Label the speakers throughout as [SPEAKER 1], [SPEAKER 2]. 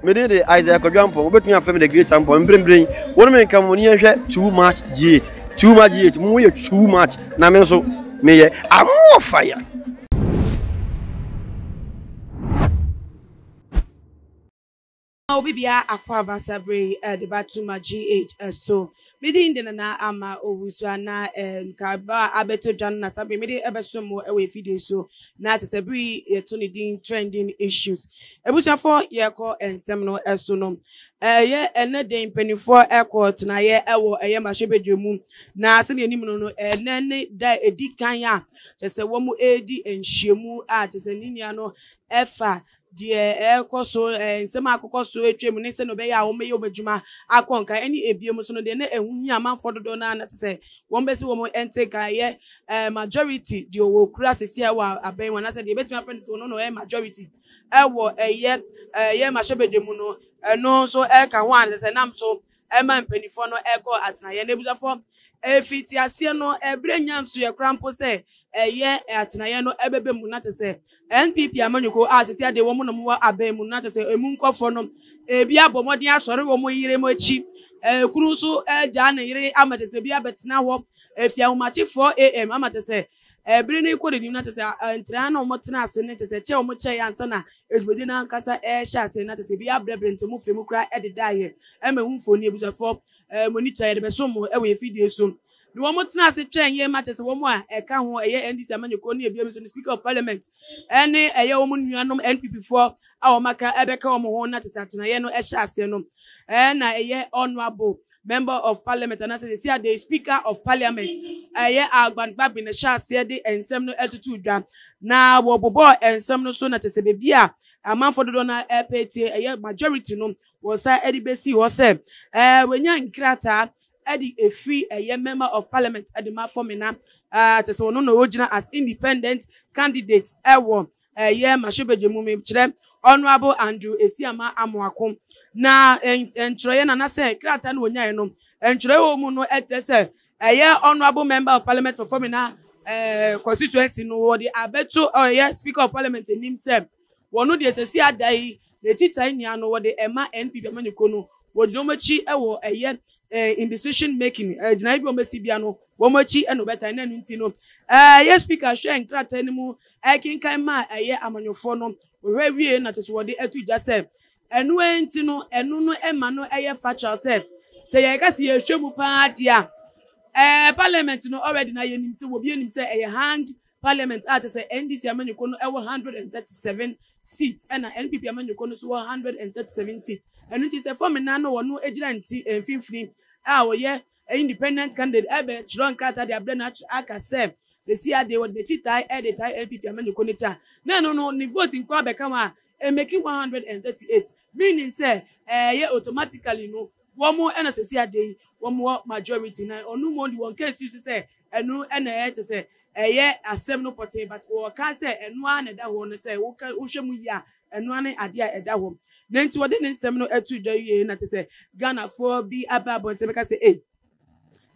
[SPEAKER 1] Me din de Isaiah Kwadwo Ampong, wobɛtumi afrɛ me The Great Ampong. Mprempren, wo ne me nka mo ni yɛnhwɛ Too Much G8. Too Much G8, mo yɛ too much, na me nso meyɛ I'm on fire.
[SPEAKER 2] Obi biara akwaaba saa berɛ yi de ba Tuma GH so. Me din de Nana Ama Owusu a na nkaebɔ a abɛtɔ dwa no na saa bere mede ɛbɛsom mo wɔ afidie so na kyerɛ sɛ bere yi yɛto ne din trending issues. Abusuafoɔ yɛkɔ nsɛm no so no ɛyɛ ɛnɛ den mpanimfoɔ ɛkɔ tenaeɛ ɛwɔ ɛyɛ mmarahyɛbadwa mu na sɛdeɛ anim no no ɛnɛ ne da a ɛdi kan a kyerɛ sɛ wɔn ɛredi nhyiamu a kyerɛ sɛ ne nua no ɛfa deɛ ɛrekɔ so, nsɛm a akokɔ so atwam ne sɛnea ɛbɛyɛ a wɔbɛyɛ wɔn adwuma akɔ nkan, ɛne ebiem nso no deɛ na ɛho hia amanfoɔ dodoɔ no ara na te sɛ wɔn bɛsi wɔn nte nka ɛyɛ ɛɛ majority deɛ wɔkura sisi a ɛwɔ abɛn mu anaasɛ deɛ ebɛtumi afrɛ no sɛ ɔno na ɔyɛ majority ɛwɔ ɛyɛ ɛyɛ mmarahyɛbadwa mu no ɛno nso ɛka ho a sɛ nam so ɛma mpanimfoɔ no ɛkɔ atenaeɛ na abusuafoɔ ɛfiti aseɛ no ɛberɛ nya nsoɛ koraa mpo sɛ ɛyɛ atenaeɛ no ɛbɛbɛ mu na kyɛ sɛ NPP amanyɔkuo a sisi adeɛ wɔn na wɔwɔ abɛn mu na kyɛ sɛ emu nkɔfoɔ no ebi abɔ mmɔden asɔre wɔn yere mu akyi ekunu nso agyaa ne yere ama kyɛ sɛ ebi abɛtena hɔ efi ahomakye 4 am ama kyɛ sɛ Bere no rekɔ n'anim na kyerɛ sɛ ntra na wɔtena ase ne kyerɛ sɛ kyɛ wɔn kyɛe ansa na dwumadi no ankasa rehyɛ ase na kyerɛ sɛ ebi abrɛbrɛ nti wɔn fɛ mu koraa dedaeɛ ɛma ehu mfoni abusuafoɔ mo ani tua yɛde bɛsom mo wɔ yɛn fidie so na wɔn tena ase twɛn yɛn ma kyerɛ sɛ wɔn a ɛka ho ɛyɛ NDC amanyɔkuo ne ebinom nso ne Speaker of Parliament ɛne ɛyɛ wɔn nuanom NPP foɔ a wɔn aka ɛbɛka wɔn ho na kyerɛ sɛ atenaeɛ no ɛhyɛ aseɛ no ɛna ɛyɛ honourable Member of Parliament anaasɛ seesei ade Speaker of Parliament ɛyɛ Alban Bagbin na ɛhyɛ aseɛ de nsɛm no ɛtoto dwa na wɔbobɔɔ nsɛm no so na kyerɛ sɛ baabi a amanfoɔ dodoɔ no ɛpɛ tie ɛyɛ majority no wɔn nsa ɛde bɛsi hɔ sɛ ɛɛ wɔanya nkrataa ɛde ɛfiri ɛyɛ Member of Parliament ɛde ma Fomena ɛɛ kyerɛ sɛ ɔno na ɔgyina as independent candidate ɛwɔ Ɛyɛ mmarahyɛbadwa mu mekyerɛ Honourable Andrew Asiamah Amoako. Na ntwerɛeɛ no anasɛ krataa no wɔnyaeɛ no, ntwerɛeɛ wɔ mu no kyerɛ sɛ ɛyɛ Honourable Member of Parliament for Fomena constituency no wɔde abɛto ɛyɛ Speaker of Parliament anim sɛ wɔn deɛ sɛsi ada yi n'akyitae nua no wɔde ɛma NPP amanyɔkuo no wɔgyina wɔn akyi wɔ ɛyɛ in decision making gyinaeɛ bi a wɔasi bia no wɔn akyi na wɔbɛtan na ɛno nti no ɛyɛ Speaker hwɛ nkrataa no mu ɛkenkan maa ɛyɛ amanyɔfoɔ no wɔhwɛ wie na kyerɛ sɛ wɔde ato dwa sɛ ɛno nti no ɛno no ɛma no ɛyɛ factual sɛ sɛ yɛka sɛ yɛhwɛ mu paa deɛ a ɛɛ parliament no already na yɛnim sɛ wɔbi anim sɛ ɛyɛ hanged parliament a kyerɛ sɛ NDC amanyɔkuo no ɛwɔ 137 seats ɛna NPP amanyɔkuo no nso wɔ 137 seats ɛno nti sɛ Fomena no wɔn gyina nti mfimfini a wɔyɛ independent candidate ɛbɛ twerɛ nkrataa de abrɛ no aka sɛ sɛsi adeɛ wɔde n'akyi tae ɛde tae NPP amanyɔkuo no akyi a na ɛno no ne vote nko abɛka ho a ɛmɛki 138 meaning sɛ ɛyɛ automatically no wɔn ɛna sɛsi adeɛ yi wɔn wɔ majority na ɔno mu de wɔn kɛnsi so sɛ ɛno ɛna ɛyɛ kyɛ sɛ ɛyɛ asɛm no pɔtee but wɔka sɛ ɛno ara na ɛda hɔ no sɛ woka wohwɛ mu yie a ɛno ara ne adeɛ a ɛda hɔ na nti wɔde ne nsɛm no ɛto dwa wie na kyɛ sɛ Ghanafoɔ bi aba abɔnten bɛka sɛ ei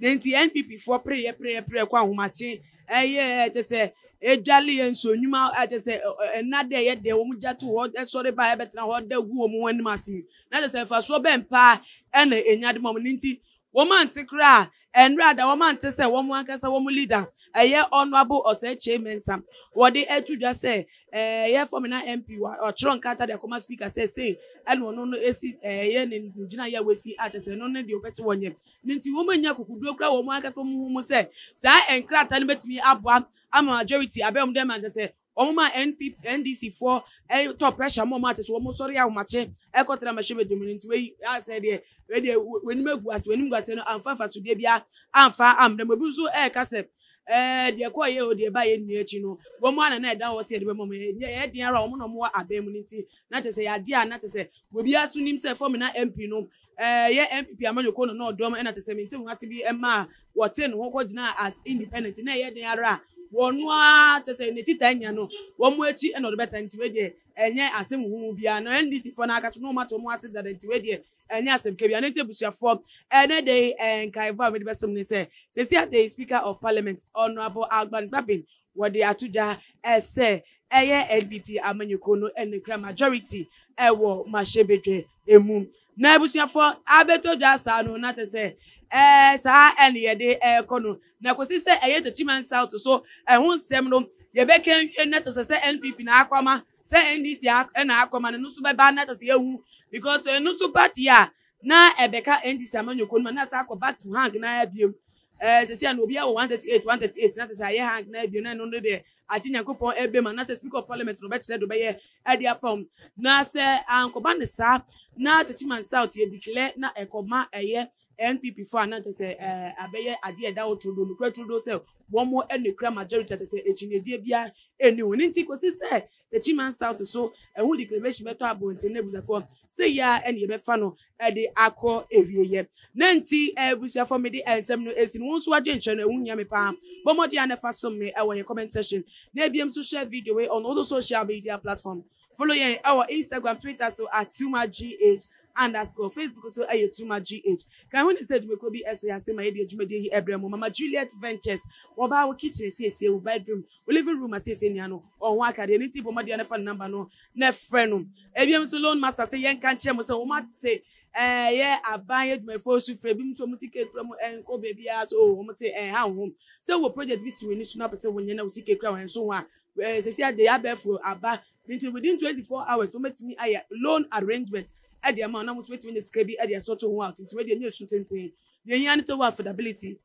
[SPEAKER 2] na nti NPP foɔ pereyɛ pereyɛ pereyɛ kɔ ahomakye ɛyɛ kyɛ sɛ edwale yɛ nsuo nnwuma kyɛ sɛ ɛna dɛ ɛyɛ deɛ wɔn gya to hɔ ɛsɔre ba ɛbɛtena hɔ da gu wɔn ho anim ase na kyɛ sɛ mfasoɔ bɛn paa ɛna enya de ma wɔn ne nti wɔn ante koraa ɛnora da wɔn ante sɛ wɔn ankasa wɔn leader ɛyɛ Honourable Osei Kyei Mensah wɔde ɛto dwa sɛ ɛyɛ Fomena MP ɔtwerɛ nkrataa de akɔma speaker sɛ sei ɛna ɔno no esi ɛyɛ ne gyina yɛ a wɔsi a kyɛ sɛ ɛno ne deɛ ɔpɛ sɛ wɔnyɛ ne nti wɔn anya kokoduro koraa wɔn ankasa wɔn ho mu sɛ saa nkrataa no bɛtumi aboa ama majority abɛn wɔn dɛ ma kyɛ sɛ wɔn ma NP NDC foɔ ɛtɔ pressure mo wɔn akyɛ sɛ wɔn sɔre ahomakye ɛkɔtena mmarahyɛbadwam no nti wei asɛ deɛ wei deɛ w'anim agu ase w'anim gu ase no amfa mfasodeɛ bia amfa ambrɛ mu ebi nso ɛɛka sɛ ɛɛ deɛ kɔɔ yɛ o deɛ ba yɛ nni akyi no wɔn ana na ɛda hɔ sɛ yɛde bɛma wɔn ɛnyɛ ɛyɛ den ara wɔn na wɔn wɔ abɛn mu no nti na kyɛ sɛ yɛ adeɛ a na kyɛ sɛ obiara so nim sɛ fɔm na MP no ɛyɛ NPP amanyɔkuo no na ɔdɔm ɛna kyɛ sɛ mente ho ase bi ɛma wɔte ne ho kɔgyina as independent na ɛyɛ den ara a wɔn ara kyɛ sɛ n'akyi taa nya no wɔn akyi ɛna ɔde bɛta nti wei deɛ ɛnyɛ asɛm huhu biara na NDC foɔ no akasa na wɔn ato wɔn ase dada nti wei deɛ ɛnyɛ asɛm kɛbi ano nti abusuafoɔ ɛnɛ de yi nkaebɔ a mede bɛsom ne sɛ sɛsi ade yi Speaker of Parliament Honourable Alban Bagbin wɔde ato dwa ɛsɛ ɛyɛ NPP amanyɔkuo no ɛna kura majority ɛwɔ mmarahyɛbadwa. Emu. Na abusuafoɔ abɛtɔ dwa saa no na kyerɛ sɛ ɛɛ saa ɛne yɛde ɛrekɔ no. Na kɔsi sɛ ɛyɛ Techiman South so ɛho nsɛm no yɛbɛka awie na kyerɛ sɛ sɛ NPP na akɔ ama sɛ NDC na akɔ ama no ɛno nso bɛba na kyerɛ sɛ yɛahu because ɛno nso ba deɛ a na ɛbɛka NDC amanyɔkuo no ma na asa akɔ back to hang na abiem. Ɛɛ sɛsi a na obiara wɔ 138 138 na kyerɛ sɛ ayɛ hang na abiem na ɛno no deɛ agye Nyankopɔn ɛbɛm anaasɛ Speaker of Parliament no ɔbɛkyerɛ deɛ ɔbɛyɛ ɛde afa ho. Na sɛ ankɔba ne saa na Techiman South yɛ declare na ɛkɔma ɛyɛ NPP fo a na kyerɛ sɛ ɛɛ abɛyɛ adeɛ ɛda hɔ turodoo nokorɛ turodoo sɛ wɔn ɛna ekura majority a kyerɛ sɛ akyinnyedie biara ɛnni ho. Ne nti kɔsi sɛ Techiman South so ɛho declaration bɛtɔ abɔnten na abusuafoɔ sɛ yi ara ɛna yɛbɛfa no ɛde akɔ awieɛ. Na nti abusuafoɔ mede nsɛm no esi no wo nso w'adwenkyerɛ no ɛho hia me paa. Bɔ mmɔden a na fa som me ɛwɔ yɛn comment section na ebiem nso share video wei on all the social media platform. Follow yɛn ɛwɔ Instagram, Twitter so at TooMuchGH underscore Facebook so ɛyɛ TooMuchGH. Ka ho ne sɛ dwumakuo bi ɛsɔ yɛn ase ma yɛde adwumadie yi ɛbrɛ mo Mama Juliet Ventures. Wɔbaa wo kitchen siesie wo bedroom Wo living room asiesie nea no ɔwɔ ho akadeɛ no nti bɔ mmɔden na fa ne number no na frɛ no. Ebiem nso loan master sɛ yɛnka nkyerɛ mo sɛ wɔn ate ɛyɛ aban adwumayɛfoɔ su frɛ ebinom nso wɔn sika ekura mu ɛnkɔ baabiara so oh wɔn se ɛnha wo ho sɛ wɔ project bi si w'ani so na pɛ sɛ wonyɛ na wo sika ekura wɔn nso ho a ɛɛ sɛsi ade abɛɛfo aba nti within 24 hours wɔn bɛtumi ayɛ loan arrangement ɛde ama wɔn na wɔn nso bɛtumi anya sika bi ɛde asɔto ho out nti wɔde ɛnyɛ su tenten deɛ ehia ne sɛ wɔ affordability.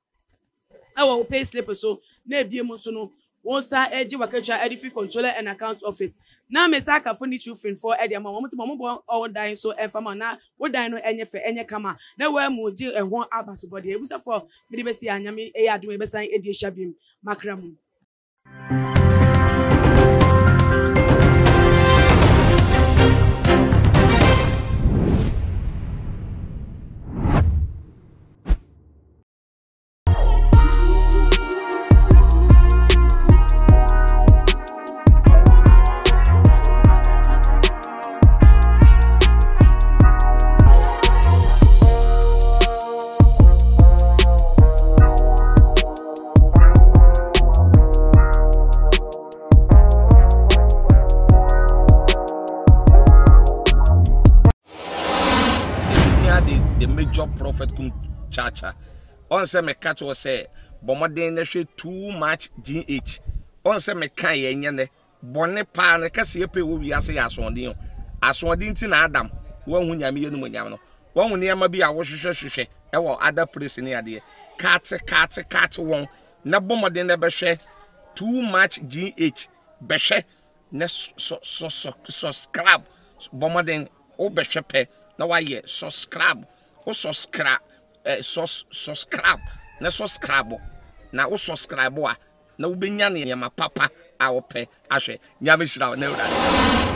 [SPEAKER 2] wɔ wo pay slip so na ebiem nso no wo nsa gye w'akatua de fi Controller and Accounts Office. Na me sa akafo ne Trufin-foɔ de ama wɔn sɛ wɔn bɔ wo dan so mfa ma na wo dan no nyɛ fɛ nyɛ kama na woamu gye ɛho abasobɔdeɛ. Abusuafoɔ mede bɛsi ha Nyame yɛ adom a yɛbɛsan adi ahyia biom. Makra mu.
[SPEAKER 3] The major prophet kum chacha ɔn sɛ meka kyerɛ sɛ bɔ mmɔden na hwɛ too much gh ɔn sɛ meka yɛ nyɛ nɛ bɔne paa no kɛseɛ pɛ wɔ wiase yɛ asoɔden o asoɔden nti na Adam wanhu nyame yɛ no mu nyam no wahu nneɛma bi a wohwehwɛ hwehwɛ ɛwɔ other place ne adeɛ kaate kaate kaate wɔn na bɔ mmɔden na bɛhwɛ too much gh bɛhwɛ na sɔ sɔ sɔ subscribe bɔ mmɔden wobɛhwɛ pɛ na wayɛ subscribe wo subscribe eh, sus subscribe na subscribe na wo subscribe a na wobɛnya nneɛma papa a wopɛ ahwɛ. Nyame hyira wo na Awurade.